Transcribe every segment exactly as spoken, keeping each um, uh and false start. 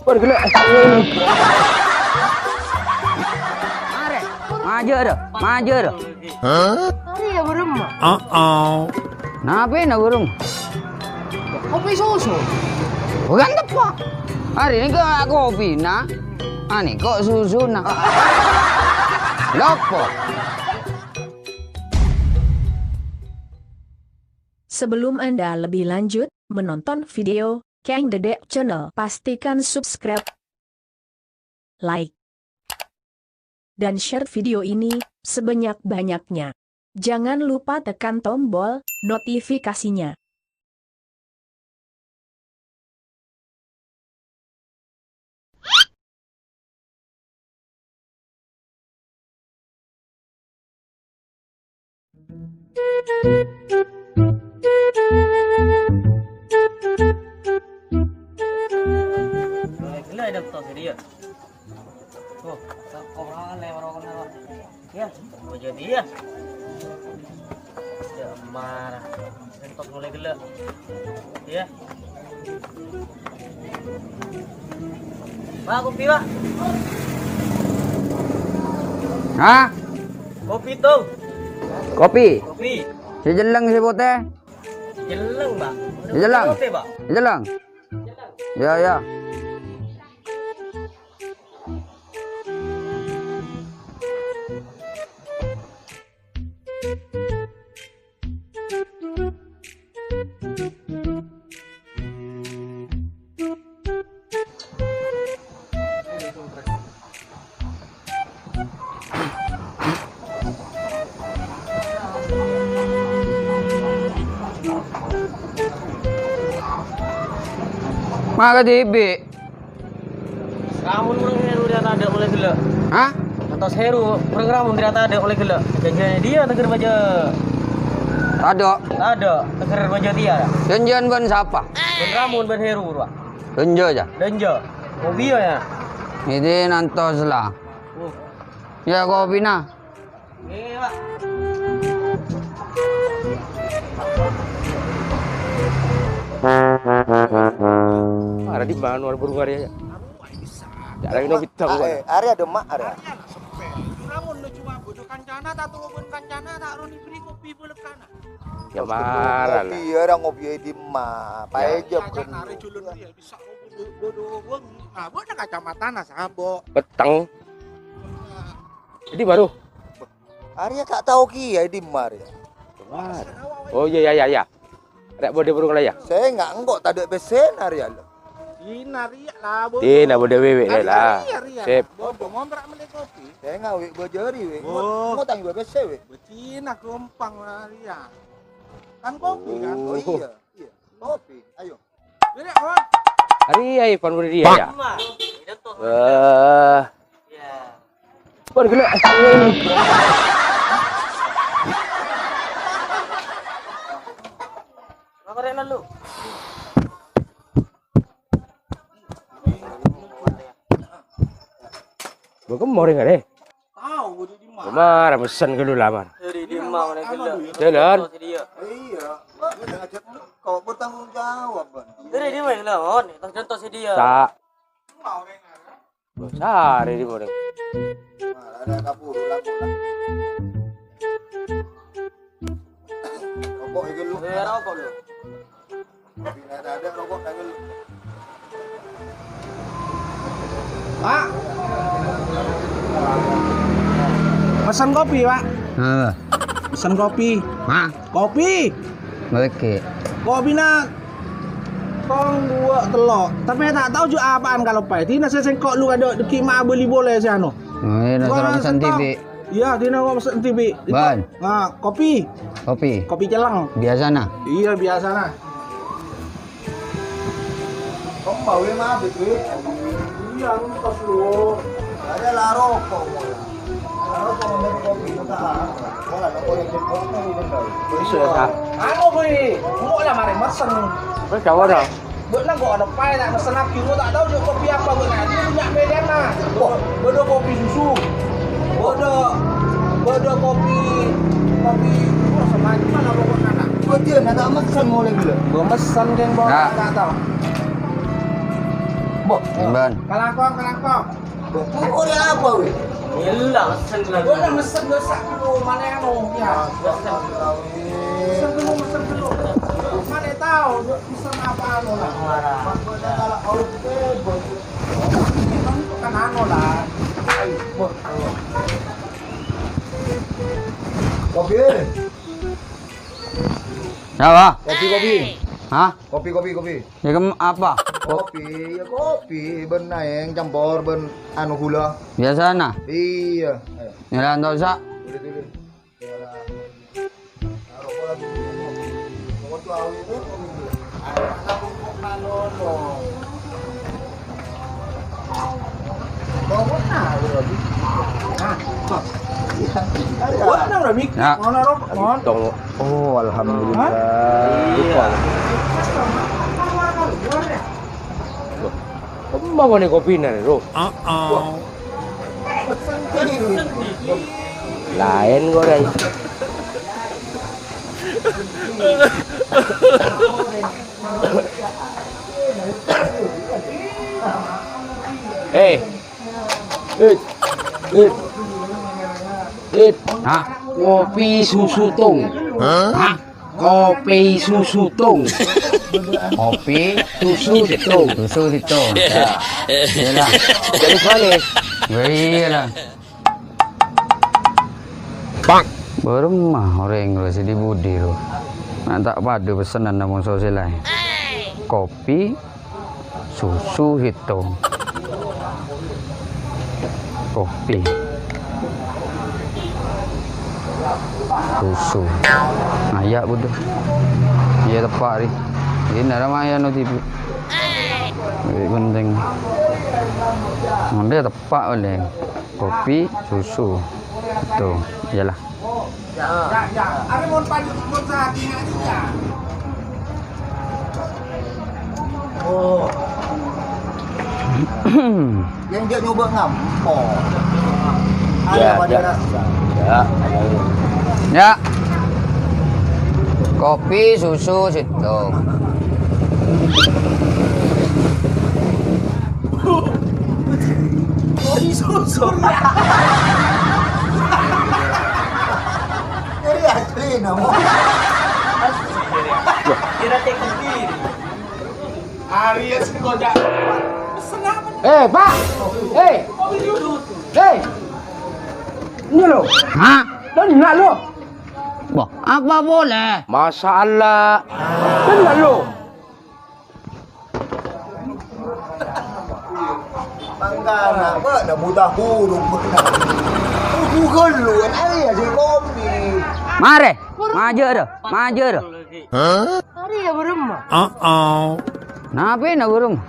Mare, majâr, majâr. Arèya bârâmma? Napèna bârâmma? Kopi susu. Bhukan teppa'. Arèya nèka kopina. Anèka susuna. Loppo. Sebelum Anda lebih lanjut menonton video Kang Dedek Channel, pastikan subscribe, like, dan share video ini sebanyak-banyaknya. Jangan lupa tekan tombol notifikasinya. Gellâ' è dâ' to, Dek, iyâ. Oh, kok aneh, orang-orang. Iyâ, bâjâ diyâ. Iyâ, marah. Entok molaè gellâ'. Iyâ. Pak, kopi, Pak. Hah? Kopi, Tong. Kopi? Kopi. Sè jelleng, sè potè? Jelleng, Pak. Sè jelleng? Potè, Pak. Sè jelleng? Iyâ, iyâ. Mara dhibi'. Ramun bhâreng Heru dâ' tadâ' molaè gellâ'. Hah? Kantos Heru bhâreng Ramun dâ' tadâ' molaè gellâ'. Jhânjhiyân diyâ teggher bâjâ. Tadâ'. Tadâ', teggher bâjâ diyâ. Jhânjhiyân bân sapa? Bân Ramun bân Heru, rowa. Dânjâ, jâ? Dânjâ. Kopi, yâ? Ini nantos la. Uh. Iyâ, kopina. Ada di mana orang burung hari ya? Ada yang bintang. Ah, eh, area demak, area. Area lah, sepi. Lamun lu cuma bodoh kancana, tak tolong kancana, tak roni beri kopi boleh kana. Ya, marah lah. Ngopi, orang ngopi di ma. Pae jam kan. Are julun dia bisa bodoh, bodoh, bodoh. Nah, buat kacamatana sabo. Peteng. Jadi baru. Arya gak tau kiya di mar ya. Mar. Oh, iya, iya, iya, iya. Rek bode burung lah ya. Saya nggak engkok tadek pesen Arya lo. Dina riya lah, bodo. Dina bode wewe lah. Iya, iya. Sip. Bodo ngontrak meli kopi. Saya nggak wek bojori wek. Oh. Ngutang dua pese wek. Becina gampang lah, Arya. Kan kopi kan? Oh, iya, iya. Kopi. Ayo. Arya, Ivan budi dia ya? Eh. Wah, gila. Gua kemor ya, deh. Tao, gua di ma. Kemar, mesen ke lu lamar. Dari di ma, mana gila. Jalan. Iya. Kau bertanggung jawab, Bang. Dari di ma, gila, mon. Tang contoh si dia. Tak. Sehari di mana? Ada kapur, kapur. Rokok itu lu. Eh, rokok lu. Pak. Pesen kopi, Pak. Apa? Pesen kopi. Pak. Kopi. Lagi. Kopi nak. Tong dua telok. Tapi tak tahu juga apaan kalau pai. Tina sengkok lu ada deki ma beli boleh si anu. Oh, iya, nah, gua sama rasa pesen tong. Titik. Iya, dina kok mesen titik. Ban. Nah, kopi. Kopi. Kopi celeng. Biasa nah. Iya, biasa nah. Kok bawa mah betul? Iya, lu pas lu. Ada lah rokok. Lah rokok ngambil kopi itu tak. Wala rokok yang cepat mau bener. Bisa ya, Kak? Anu, Bri. Mau lah mari mesen. Wis gak ada. Buat nang kok ada pai nak mesen lagi, gua tak tahu juga kopi apa buat nanti punya pilihan nah. Wah, bodoh kopi susu. Bodoh, bodoh kopi, kopi, wah, semacam lah pokoknya nak. Kok dia nak tak mesen mulai dulu? Gua mesen kan, Bang, nah. Tak tahu. Mbok, Imban. Kalangkong, kalangkong. Kok ora apa, weh? Gila, mesen lagi. Gua udah mesen, gua sak dulu, mana yang mau? Ya, mesen. Mesen dulu, mesen dulu. Mana tahu, gua mesen apa anu lah. Marah. Gua udah kalah, oke, bos. Kan anu lah. Ayo, bos. Kopi. Ya, Pak. Kopi, kopi. Hah? Kopi, kopi, kopi. Ya, kem-, apa? Kopi, ya kopi, bân aèng campor bân anu gula. Biasa, nah? Iya. Ayo. Nyeran tau, Sa'? Boleh, boleh. Ya. Oh, alhamdulillah. Hah? Iya. Loh, kemma bânnè kopina, Ro? Laèn kok, Ray. Eh. Eh. Eh. Eh. Hah? Kopi susu tong. Hah? Kopi susu tong. Kopi susu tong. Susu tong. Ya. Iyalah. Jadi soalnya. Wah, iyalah. Pak. Bârâmma orèng rowa sè di budi rowa. Na' ta' padâ pessenanna mongso sè laèn. Kopi, susu, sèttong. Kopi. Susu. Nah, iyâ, budhu. Iyâ, teppa', Ri. Iyâ, nara maya no T V. Lebih penting. Ngambil teppa' oleh. Kopi, susu. Tuh, iyalah. Ya, ya. Are mon padi, mon saking aja, ya. Oh. Yang dia nyoba ngampor. Ya, ada pada ya. Rasa. Ya. Ya. Kopi, susu, sèttong. Kopi susu. Jadi asli, namo. Kira teknik diri. Aries kocak. Senang. Eh, Pak. Eh. Eh. Ini lo. Hah? Tenang lo. Wah, apa boleh? Masya Allah. Tenang lo. Mangkana, bâ'na buta huruf, bâ'na. Google lu, kan, arèya sè kopi. Marè, majâr, majâr. Hah? Arèya bârâmma? Heeh. Napèna bârâmma?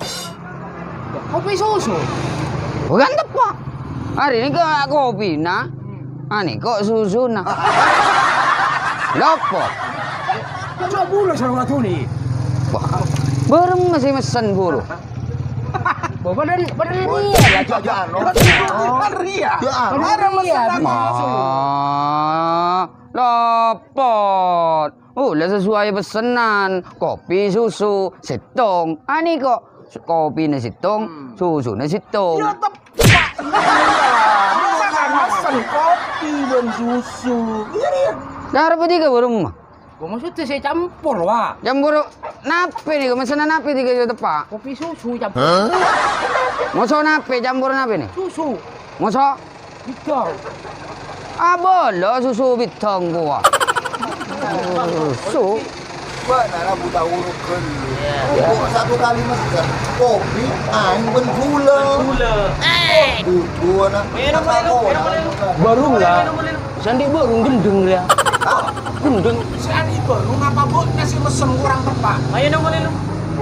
Kopi susu. Bukan teppa'. Arèya nèka kopina. Anèko susuna. Lopot. Coba buru sareng aduni. Wah, bârâmma sè mesen buru. Bâdân, bâdân. Oh, iya, iya, iya, anu. Bâdân, bâdân, iya. Ya, anu. Bâdân, iya. Ma, lopot. Oh, la sesuai pesenan. Kopi, susu, sèttong. Anèko, kopina sèttong, hmm, susuna sèttong. Ya, tep- Mesen kopi bân susu. Iyâ, iyâ. Lah, arep dhika bârâmma? Gua maksudnya saya campur, Wa. Campur napè nèko? Mesenan napè dhika sè teppa'? Kopi susu campur. Hah? Moso napè campur napè nè? Susu. Moso? Bidhong. Abâlâ susu bidhong kowa. Susu. Bâ'na la buta huruf ghâllu. Iya. Kok satu kali mesen, kopi, aèng bân ghulâ. Ghulâ. Budhu ana. Minum, minum, minum, minum. Bârung la. Minum, minum, minum. Sè andi' bârung gendheng rèya. Hah? Gendheng. Sè andi' bârung apa, Bu? Nasi mesem kurang tepat. Ayo, minum, minum.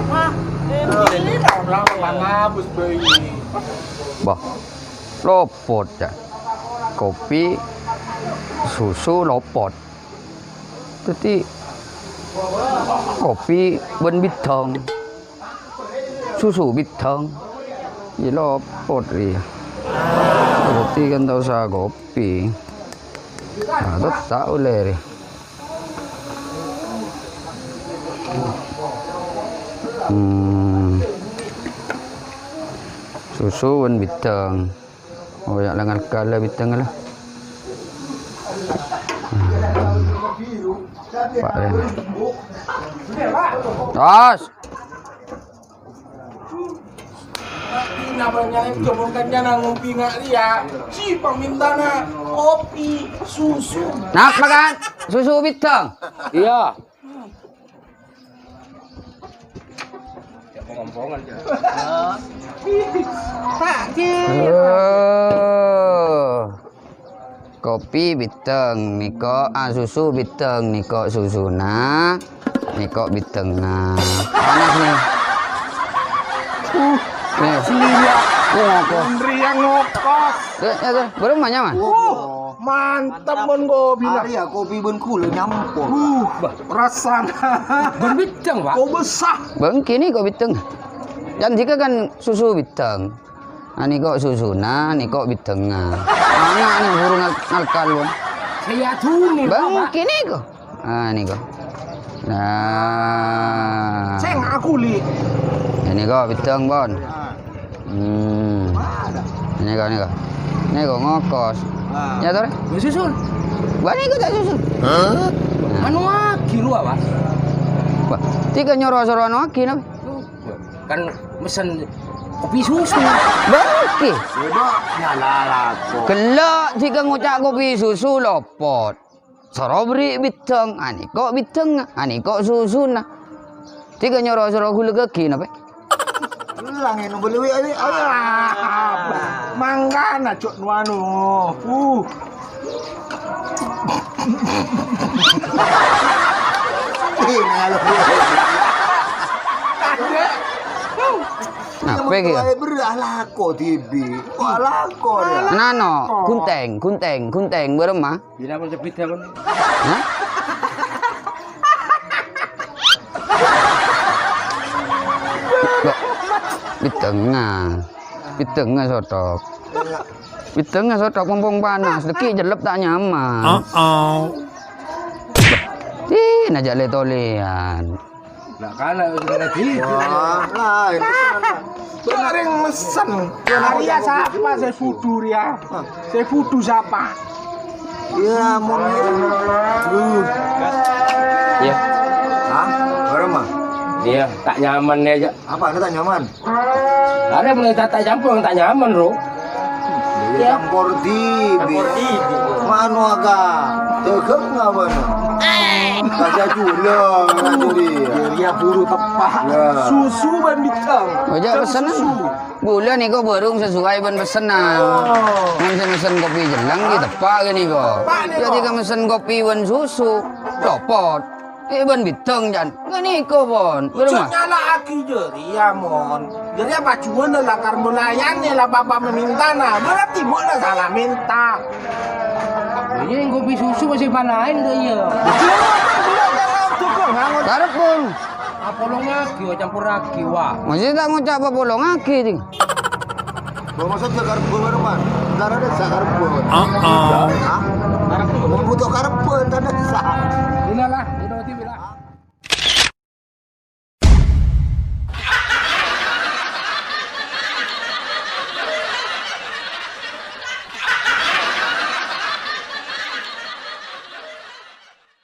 Hah? Minum, minum. Ini tahun lama, Bang. Ngabus, bayi. Bah, lopot, ya. Kopi, susu, lopot. Dhâddhi, kopi bân bidhong. Susu bidhong. Iyâ lopot rèya. Dhâddhi kan ta' osa kopi. Nah, teppa' ollè rèya. Hmm. Susu bân bhiddhâng. Oh, ya, la ngalkala bhiddhâng la. Pak Ren. Tos. Namanya itu bukannya nang ngopi nggak dia. Si pemintana kopi susu. Napa kan? Susu bhiddhâng. Iya. Oh. Kopi bhiddhâng nèko, ah, susu bhiddhâng nèko susuna, nèko bhiddhângnga. Panas nih. Uh, nih. Asli ya. Uh, ngokos. Bener ya ngokos. Eh, ya, tuh. Baru banyak, Man? Uh, mantep, Mon, kopi, nah. Arèya kopi bân ghulâ nyampor. Uh, rasana. Bân bhiddhâng, Pak. Kok besar? Bân kènè kok bhiddhâng. Yang tiga kan susu bhiddhâng. Ah, nèko susuna, nèko bhiddhângnga. Ana' nè buru ngal-, ngalkal, Bun. Saya duni, Bang, Pak. Kènè kok. Ah, nèko. Nah. Sèng aku, Li. Nèko bhiddhâng, Bun. Ah. Hmm. Nèko, nèko. Nèko ngokos. Ah. Ya, to, Rè? Wis susun. Wah, nèko ta' susun. Hah? Nah. Anu lagi lu apa? Wah, tiga nyoro-soro anu lagi, napa? Kan mesen kopi susu. Bângkè. Coba nyala lako. Gellâ' jhâ' ngoca' kopi susu lopot. Soro bherri' bhiddhâng, anèko bhiddhâng, anèko susuna. Jhâ' nyoro-soro ghulâ ghâghi napa? Lang eno beli wi, wi, wi. Mangkana jhâ' nu anu. Uh. Ih, ngalo. Napa iki ya? Wae beralako dibi. Alako ya. Nano, gunting, gunting, gunting, bareng, Ma. Bila pun sebit ya, pun. Hah? Bhiddhângnga. Bhiddhângnga sotok. Bhiddhângnga sotok, mumpung panas, dâgghi' jellep ta' nyaman. Heeh. Ih, najak le-tolean. Nak kala sudah lagi. Wah, lain. Bareng mesen. Arèya sapa sè budhu rèya? Sè budhu sapa? Iya, mon. Iya. Hah? Bareng, Ma? Iya, ta' nyaman ya, ja. Apa, ta' nyaman? Arè mulai tata campur ta' nyaman, Ro. Iya, campur di. Campur di. Mano aga? Dagang apa, no? Kaja jula, kaja juli. Iya, buru tepak. Ya. Susu bân bhiddhâng. Aja pesen. Susu. Bulâ nèko bârung sesuai bân pesennan. Oh. Mon sè mesen kopi jelleng, ghi tepa' ghi nèko. Tepa' nèko. Jadi ka mesen kopi bân susu, copot. Eh, bân bhiddhâng, Jan. Ghi nèko, pon. Bârung, Mas? Nyala'aghi jârèya, Mon. Jârèya pajuwâna la karep melayani, la bapa' mamintana. Berarti bâ'na sala menta. Iyâ, kopi susu masih panaen, to, iyâ. Karep, pon. Apolongaghi, wa, campuraghi, wa. Masih ta' ngoca' papolongaghi, Ding. Lo maksud ya karep gue mana, Man? Ntar ada sa karep gue. Heeh. Hah? Butuh karep gue, ntar ada sa. Inilah, itu, itu,